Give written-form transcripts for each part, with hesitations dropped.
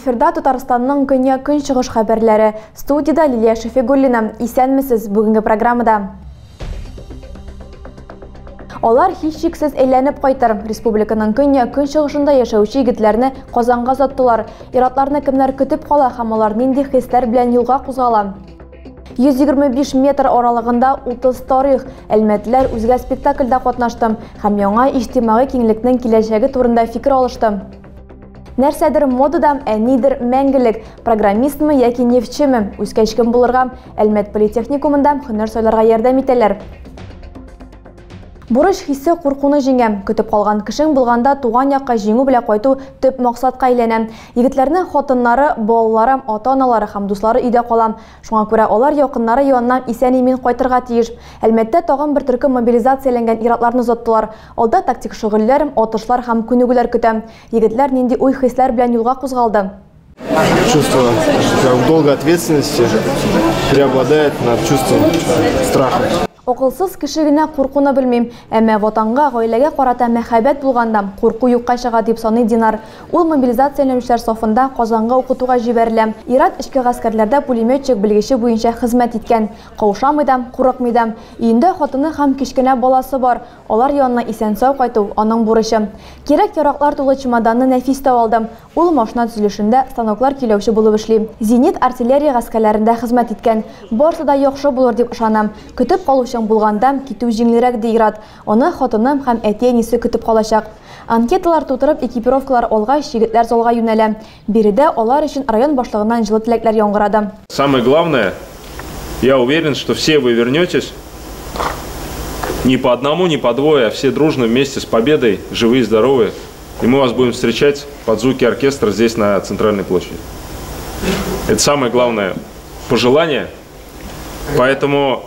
Эфирда Татарстанның көньяк-көнчыгыш хәбәрләре. Студиядә Лилия Шәфигуллина. Исәнмесез, бүгенге программада. Алар һичшиксез әйләнеп кайтыр. Республиканың көньяк-көнчыгышында яшәүче егетләрне Казанга озаттылар. Ир-атларны кемнәр көтеп кала һәм алар нинди хисләр белән юлга кузгала? 125 метр аралыгында 30 тарих. Әлмәтлеләр үзгә спектакльдә катнашты һәм яңа иҗтимагый киңлекнең киләчәге турында фикер алышты. Нәрсәдер модада, ә нидер мәңгелек. Программистмы яки нефтьчеме? Үскәч кем булырга? Әлмәт политехникумында һөнәр сайларга ярдәм итәләр. Бурыч хисе куркуны җиңә. Көтеп калган кешең булганда туган якка җиңү белән кайту төп максатка әйләнә. Егетләрнең хатыннары, балалары, ата-аналары һәм дуслары өйдә кала. Шуңа күрә алар якыннары янына исән-имин кайтырга тиеш. Әлмәттә тагын бер төркем мобилизацияләнгән ир-атларны озаттылар. Алда тактик шөгыльләр, атышлар һәм күнегүләр көтә. Егетләр нинди уй-хисләр белән юлга кузгалды? Чувство долга ответственности преобладает над чувством страха. Акылсыз кеше генә куркуны белми. Әмма Ватанга, гаиләгә карата мәхәббәт булганда, курку юкка чыга, дип саный Динар. Ул мобилизацияләнүчеләр сафында Казанга укытуга җибәрелә. Ир-ат эчке гаскәрләрдә пулеметчик белгече буенча хезмәт иткән. Каушамый да, курыкмый да. Өендә хатыны һәм кечкенә баласы бар. Алар янына исән-сау кайту, аның бурычы. Кирәк-яраклар тулы чемоданны Нәфис тә алды. Ул машина төзелешендә станоклар көйләүче булып эшли. Зенит артиллерия гаскәрләрендә хезмәт иткән. Барысы да яхшы булыр дип ышанам. Көтеп калучың булганда, китү җиңелрәк, ди ир-ат. Аны хатыны һәм әти-әнисе көтеп калачак. Анкеталар тутырып, экипировкалар алгач, егетләр залга юнәлә. Биредә алар өчен район башлыгыннан җылы теләкләр яңгырады. Самое главное, я уверен, что все вы вернетесь не по одному, не по двое, а все дружно вместе с победой, живые, здоровые. И мы вас будем встречать под звуки оркестра здесь, на центральной площади. Это самое главное пожелание. Поэтому,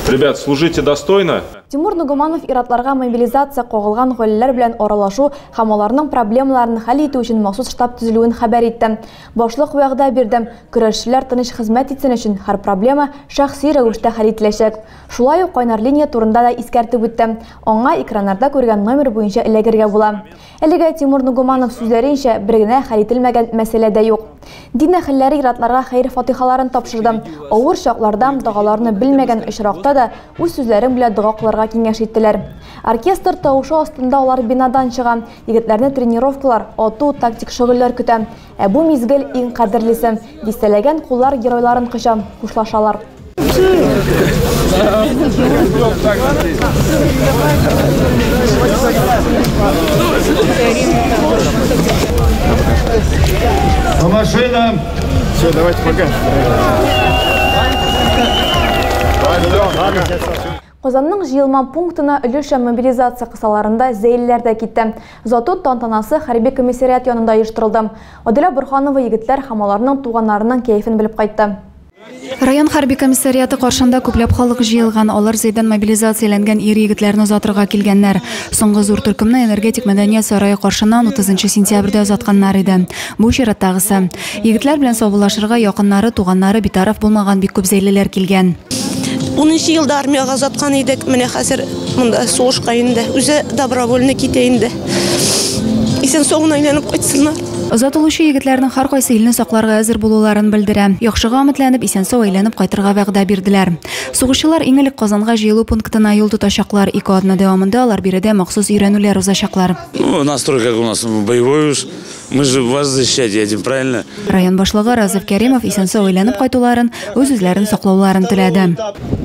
ребят, служите достойно. Тимур Нугуманов ир-атларга мобилизация кагылган гаиләләр белән аралашу һәм аларның проблемаларын хәл итү өчен махсус штаб төзелүен хәбәр итте. Башлык вәгъдә бирде, көрәшчеләр тыныч хезмәт итсен өчен һәр проблема шәхси рәвештә хәл ителәчәк. Шулай ук кайнар линия турында да искәртеп үтте. Аңа экраннарда күргән номер буенча эләгергә була. Әлегә Тимур Нугуманов сүзләренчә, бер генә хәл ителмәгән мәсьәлә дә юк. Дин әһелләре ир-атларга хәер-фатихаларын тапшырды. Авыр чакларда догаларны белмәгән очракта да үз сүзләрең белән дога кылырга киңәш иттеләр. Оркестр тавышы астында алар бинадан чыга. Егетләрне тренировкалар, ату, тактик шөгыльләр көтә. Ә бу мизгел иң кадерлесе. Дистәләгән куллар геройларын коча, хушлашалар. По машинам! Все, давайте пока. Казанның җыелма пунктына өлешчә мобилизация кысаларында зәйлеләр дә китте. Озату тантанасы хәрби комиссариат янында оештырылды. Аделя Борһанова егетләр һәм аларның туганнарының кәефен белеп кайтты. Район хәрби комиссариаты каршында күпләп халык җыелган. Алар Зәйдән мобилизацияләнгән ир-егетләрне озатырга килгәннәр. Соңгы зур төркемне Энергетик мәдәният сарае каршыннан 30 сентябрьдә озатканнар иде. Бу чираттагысы. Егетләр белән саубуллашырга якыннары, туганнары битараф булмаган бик күп зәйлеләр килгән. 10 елда армиягә озаткан идек, менә хәзер монда сугышка инде. Үзе добровольно китә инде. Исән сау гына әйләнеп кайтсыннар. Озатылучы егетләрнең һәркайсы илне сакларга әзер булуларын белдерә. Яхшыга өметләнеп, исән-сау әйләнеп кайтырга вәгъдә бирделәр. Сугышчылар иң элек Казанга җыелу пунктына юл тотачаклар. Ике атна дәвамында алар биредә махсус өйрәнүләр узачаклар. Ну, настрой как у нас боевой уж. Мы же вас защищать едем, правильно? Район башлыгы Разиф Кәримов исән-сау әйләнеп кайтуларын, үз-үзләрен саклауларын теләде.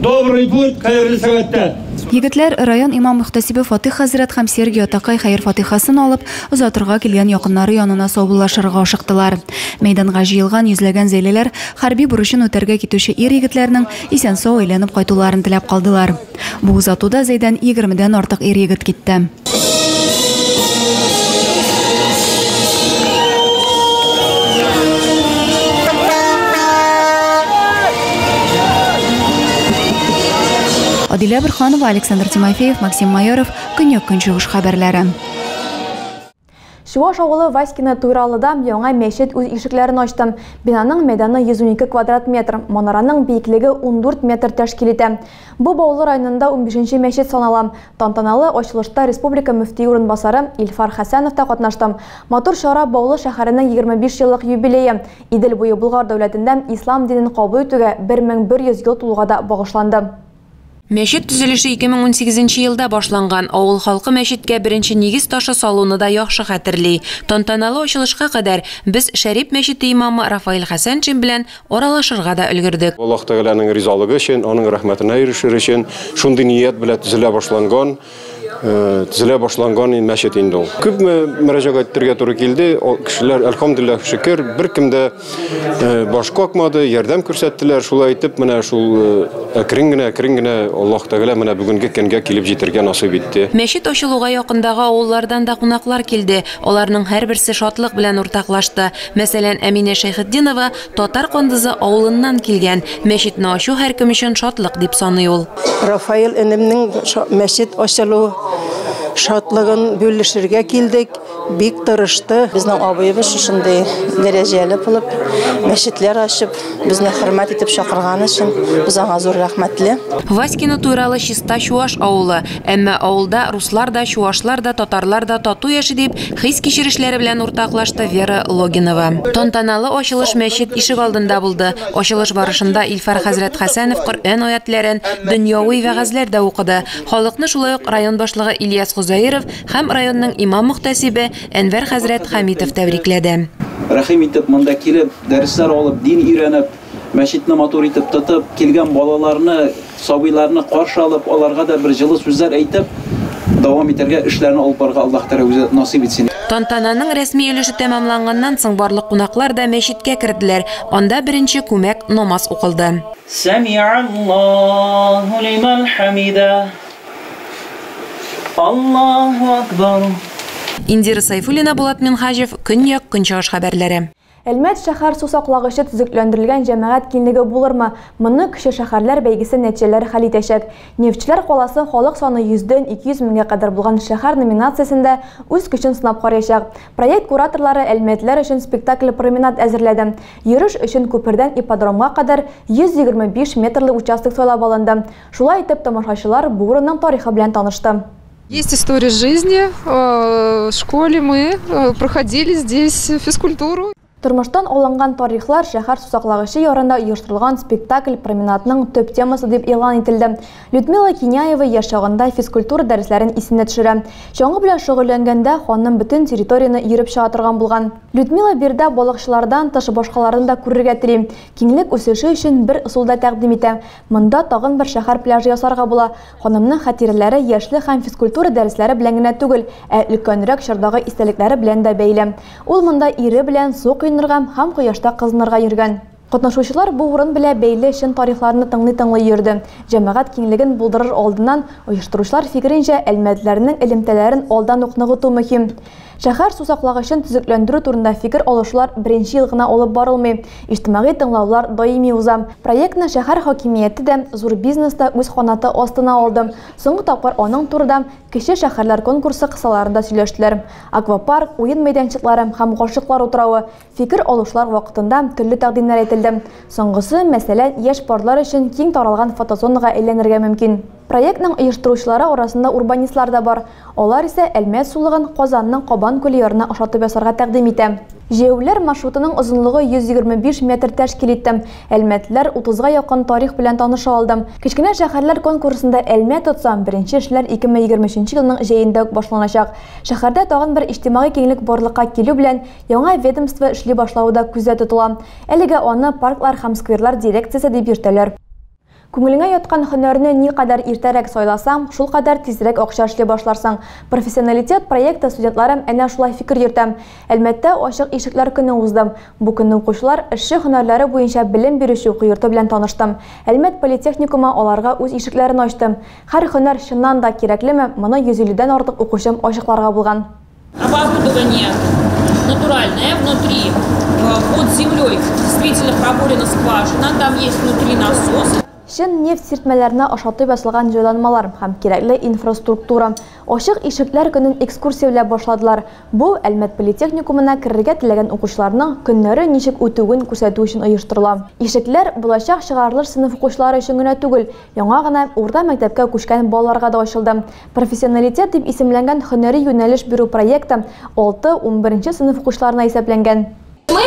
Добрый путь, хәерле сәгатьтә. Егетләр район имам-мөхтәсибе Фатих хәзрәт һәм Сергий атакай хәер-фатихасын алып, озатырга килгән якыннары янына саубуллашырга ашыктылар. Мәйданга җыелган йөзләгән зәйлеләр хәрби бурычын үтәргә китүче ир-егетләрнең исән-сау әйләнеп кайтуларын теләп калдылар. Бу озатуда Зәйдән 20дән артык ир-егет китте. Адилә Борһанова, Александр Тимофеев, Максим Майоров, Көньяк Көнчыгыш хәбәрләре. Чуваш авылы Васькино Туйралыда яңа мәчет үз ишекләрен ачты. Бинаның мәйданы 112 квадрат метр, манараның биеклеге 14 метр тәшкил итә. Бу Баулы районында 15нче мәчет санала. Тантаналы ачылышта республика мөфтие урынбасары Илфар Хәсәнов та катнашты. Матур чара Баулы шәһәренең 25 еллык юбилее, Идел буе Болгар дәүләтендә ислам динен кабул итүгә 1100 ел тулуга да багышланды. Мәчет төзелеше 2018 елда башланган. Авыл халкы мәчеткә беренче нигез ташы салуны да яхшы хәтерли. Тантаналы ачылышка кадәр без Шәрип мәчете имамы Рафаэль Хәсәншин белән аралашырга да өлгердек. Аллаһ Тәгаләнең ризалыгы өчен, аның рәхмәтенә ирешер өчен шундый ният белән төзелә башланган, төзелә башланган мәчет инде ул. Күпме мөрәҗәгать итәргә туры килде, кешеләр, әлхәмдүлилләһ, шөкер, беркем дә баш какмады, ярдәм күрсәттеләр. Шулай итеп, менә шул әкрен генә, әкрен генә Аллаһ Тәгалә менә бүгенге көнгә килеп җитәргә насыйп итте. Мәчет ачылуга якындагы авыллардан да кунаклар килде. Аларның һәрберсе шатлык белән уртаклашты. Мәсәлән, Әминә Шәйхетдинова Татар Кандызы авылыннан килгән. Мәчетне ачу һәркем өчен шатлык дип саный ул. Рафаэль энемнең мәчет ачылу шатлыгын бүлешергә килдек. Бик тырышты. Безнең абыебыз шушындый дәрәҗәле булып, мәчетләр ачып, безне хөрмәт итеп чакырган өчен без аңа зур рәхмәтле. Васькино Туйралы чиста чуаш авылы. Әмма авылда руслар да, чуашлар да, татарлар да тату яши дип хис-кичерешләре белән уртаклашты Вера Логинова. Тантаналы ачылыш мәчет ишек алдында булды. Ачылыш барышында Илфар хәзрәт Хәсәнов Коръән аятләрен, дөньяви вәгазьләр дә укыды. Халыкны шулай ук район башлыгы Ильяс Хозаиров һәм районның имам-мөхтәсибе Әнвәр хәзрәт Хәмитов тәбрикләде. Рәхим итеп монда килеп, дәресләр алып, дин өйрәнеп, мәчетне матур итеп тотып, килгән балаларны, сабыйларны каршы алып, аларга да бер җылы сүзләр әйтеп, дәвам итәргә, эшләрне алып барырга Аллаһ Тәгалә үзе насыйп итсен. Тантананың рәсми өлеше тәмамланганнан соң барлык кунаклар да мәчеткә керделәр. Анда беренче күмәк намаз укылды. Сәми'аллаһу лиман хамида. Аллаһу акбар. Индира Сайфуллина, Булат Минһаҗев, Көньяк Көнчыгыш хәбәрләре. Әлмәт шәһәр су саклагычы төзекләндерелгән җәмәгать киңлеге булырмы? Моны кече шәһәрләр бәйгесе нәтиҗәләре хәл итәчәк. Нефтьчеләр каласы халык саны 100дән 200 меңгә кадәр булган шәһәр номинациясендә үз көчен сынап караячак. Проект кураторлары әлмәтлеләр өчен спектакль-променад әзерләде. Йөреш өчен күпердән ипподромга кадәр 125 метрлы участок сайлап алынды. Шулай итеп, тамашачылар бу урынның тарихы белән танышты. Есть история жизни. В школе мы проходили здесь физкультуру. Тормыштан алынган тарихлар шәһәр сусаклагычы ярында оештырылган спектакль-променадның төп темасы дип игълан ителде. Людмила Киняева яшь чагында физкультура дәресләрен исенә төшерә. Чаңгы белән шөгыльләнгәндә ханым бөтен территорияне йөреп чыга торган булган. Людмила биредә балыкчылардан тыш башкаларын да күрергә тели. Киңлек үсеше өчен бер ысул да тәкъдим итә. Монда тагын бер шәһәр пляжы ясарга була. Ханымның хатирәләре яшьлек һәм физкультура дәресләре белән генә түгел, ә өлкәнрәк чордагы истәлекләре белән дә бәйле. Ул монда ире белән су коенырга һәм кояшта кызынырга йөргән. Катнашучылар бу урын белән бәйле чын тарихларны тыңлый-тыңлый йөрде. Җәмәгать киңлеген булдырыр алдыннан оештыручылар фикеренчә, әлмәтлеләрнең элемтәләрен алдан ук ныгыту мөһим. Шәһәр сусаклагычын төзекләндерү турында фикер алышулар беренче ел гына алып барылмый. Иҗтимагый тыңлаулар даими уза. Проектны шәһәр хакимияте дә, зур бизнес та үз канаты астына алды. Соңгы тапкыр аның турында кече шәһәрләр конкурсы кысаларында сөйләштеләр. Аквапарк, уен мәйданчыклары һәм гашыйклар утравы. Фикер алышлар вакытында төрле тәкъдимнәр әйтелде. Соңгысы, мәсәлән, яшь парлар өчен киң таралган фотозонага әйләнергә мөмкин. Проектның оештыручылары арасында урбанистлар да бар. Алар исә Әлмәт сулыгын Казанның Кабан күле ярына ошатып ясарга тәкъдим итә. Җәяүлеләр маршрутының озынлыгы 125 метр тәшкил итте. Әлмәтлеләр 30га якын тарих белән таныша алды. Кечкенә шәһәрләр конкурсында Әлмәт отса, беренче эшләр 2023 елның җәендә үк башланачак. Шәһәрдә тагын бер иҗтимагый киңлек барлыкка килү белән яңа ведомство эшли башлавы да күздә тотыла. Әлегә аны парклар һәм скверлар дирекциясе дип йөртәләр. Күңелеңә яткан һөнәрне никадәр иртәрәк сайласаң, шулкадәр тизрәк акча эшли башларсың. Профессионалитет проекты студентлары әнә шулай фикер йөртә. Әлмәттә ачык ишекләр көне узды. Бу көнне укучылар эшче һөнәрләре буенча белем бирүче уку йорты белән танышты. Әлмәт политехникумы аларга үз ишекләрен ачты. Һәр һөнәр чыннан да кирәклеме, моны 150дән артык укучым ачыкларга булган. Оборудование натуральное, внутри под землей действительно пробурена скважина, там есть внутри насос. Чын нефть сиртмәләренә ошатып ясалган җайланмалар һәм кирәкле инфраструктура. Ачык ишекләр көнен экскурсия белән башладылар. Бу Әлмәт политехникумына керергә теләгән укучыларның көннәре ничек үтүен күрсәтү өчен оештырыла. Ишекләр булачак чыгарылыш сыйныф укучылары өчен генә түгел, яңа гына урта мәктәпкә күчкән балаларга да ачылды. Профессионалитет дип исемләнгән һөнәри юнәлеш бирү проекты 6-11 сыйныф укучыларына исәпләнгән. Мы,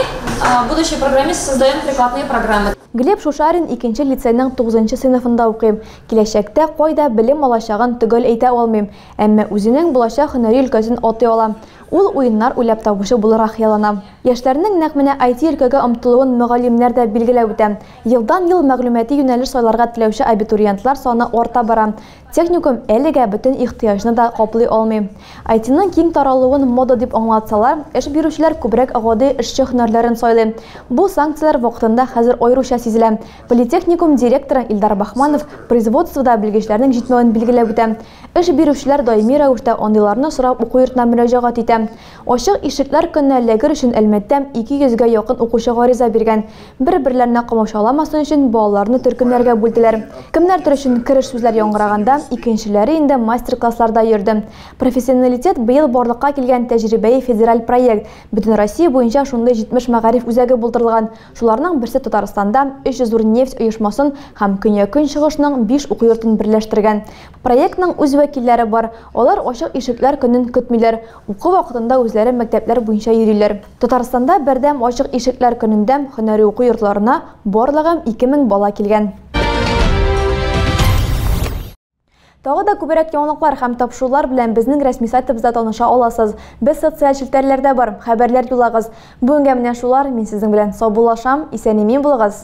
будущие программисты, создаем прикладные программы. Глеб Шушарин икенче лицейның 9 сыйныфында укый. Киләчәктә кайда белем алачагын төгәл әйтә алмыйм, әмма үзенең булачак һөнәри өлкәсен атый ала. Ул уеннар уйлап табучы булырга хыяллана. Яшьләрнең нәкъ менә IT өлкәгә омтылуын мөгаллимнәр дә билгеләп үтә. Елдан-ел мәгълүмати юнәлеш сайларга теләүче абитуриентлар саны арта бара. Техникум әлегә бөтен ихтыяҗны да каплый алмый. IT-ның киң таралуын мода дип аңлатсалар, эш бирүчеләр күбрәк гади эшче һөнәрләрен сайлый. Бу санкцияләр вакытында хәзер аеруча сизелә. Политехникум директоры Илдар Бахманов производствода белгечләрнең җитмәвен билгеләп үтә. Эш бирүчеләр даими рәвештә андыйларны сорап уку йортына мөрәҗәгать итә. Ачык ишекләр көненә эләгер өчен Әлмәттә 200гә якын укучы гариза биргән. Бер-берләренә комачауламасын өчен балаларны төркемнәргә бүлделәр. Кемнәрдер өчен кереш сүзләр яңгыраганда, икенчеләре инде мастер-классларда йөрде. Профессионалитет быел барлыкка килгән тәҗрибәи федераль проект. Бөтен Россия буенча шундый 70 мәгариф үзәге булдырылган. Шуларның берсе Татарстанда 3 зур нефть оешмасын һәм көньяк-көнчыгышның 5 уку йортын берләштергән. Проектның үз вәкилләре бар. Алар ачык ишекләр көнен көтмиләр. Уку вакытында үзләре мәктәпләр буенча йөриләр. Татарстанда бердәм ачык ишекләр көнендә һөнәри уку йортларына барлыгы 2000 бала килгән. Тагы да күбрәк яңалыклар һәм тапшырулар белән безнең рәсми сайтыбызда таныша аласыз. Без социаль челтәрләрдә бар, хәбәрләр юллагыз. Бүгенгә менә шулар, мин сезнең белән саубуллашам, исән-имин булыгыз.